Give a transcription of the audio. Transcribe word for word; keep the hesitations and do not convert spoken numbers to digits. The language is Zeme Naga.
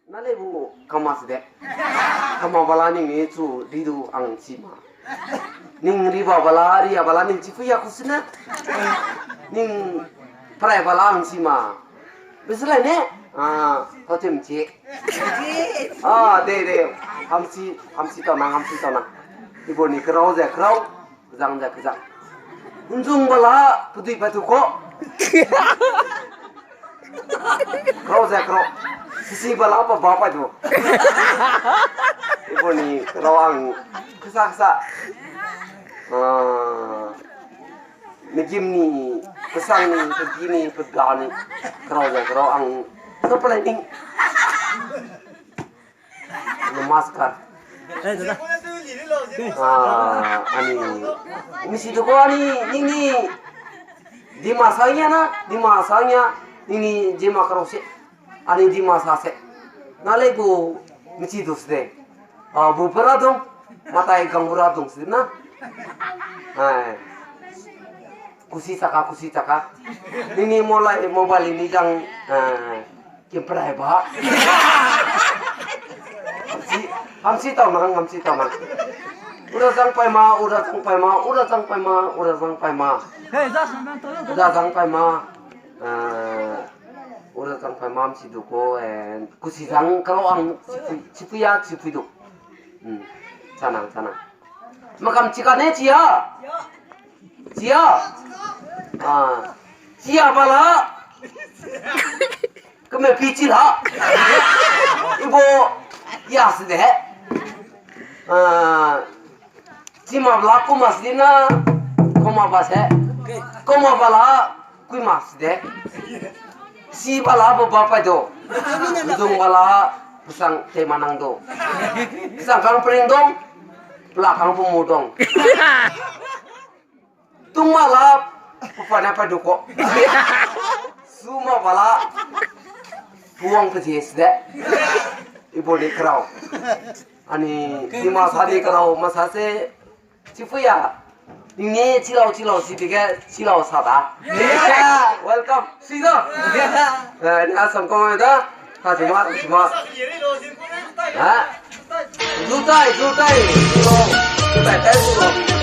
Na lei bu kama sede. Kama bala ning ni chu ri du ang chi ma. Ning ri ba bala, ri a bala ning chi fu ya ku sine. Ning prai bala ang chi ma. Bislai ne? Ah, ko tem chi. Ah, de, de. Hamsi, hamsi tau nang, hamsi tau nang. Ibo ni kerau ze, kerau. Zang ze, zang. Nzung bala, pedui pa tu ko. Kerau ze, kerau. Sisi bala, pa ba pa tu. Ibo ni kerau ang. Kesa, kesa. Ah. Megim ni, kesang ni, pegi ni, pega ni, kerau ze kerau ang, kepelai ning. Namaskar. Ah, ani, misi du ko ani, ning ni, Dimasa ngia na, Dimasa ngia, ning ni Dima kerau se, ani Dimasa se. Na lei bu, misi du se de. Ah, bu pera dung, matai gang pera dung se na. Ai. Kusi chaka, kusi chaka. Nini mobile, mobile ni dang, ah, kimprai ba. Hamsi, hamsi tau nang, hamsi tau nang. Ura zang pai ma, ura zang pai ma, ura zang pai ma, ura zang pai ma. Ura zang pai ma. Ah, ura zang pai ma, hamsi du ko, eh, kusi zang kerau ang, chipui, chipui ya, chipui du. Hmm, chanang, chanang. Makam chika ne chia? Chia? Ah, chia bala. Kame pi chi la. Ibo, ya se de. Ah, chima bala kuma si na, kuma ba se. Kuma bala, Kui ma si de. Si bala bo ba pai do. Dung bala pesang te manang do. Pesang kang pering dong. Pela kang pemu dong. Tung bala pepana pai du ko. Su ma bala puang pe je si de. Ibo ni kerau. Ani, Dimasa ni kerau, masa se Chifuya, nini chilau chilau si dige chilau sa da. Yeah. Welcome. Si da. Yeah. Eh, ni asam kong da. Ha, si ma, si ma. Ha? Zutai, zutai. Zutai, tai, zutai.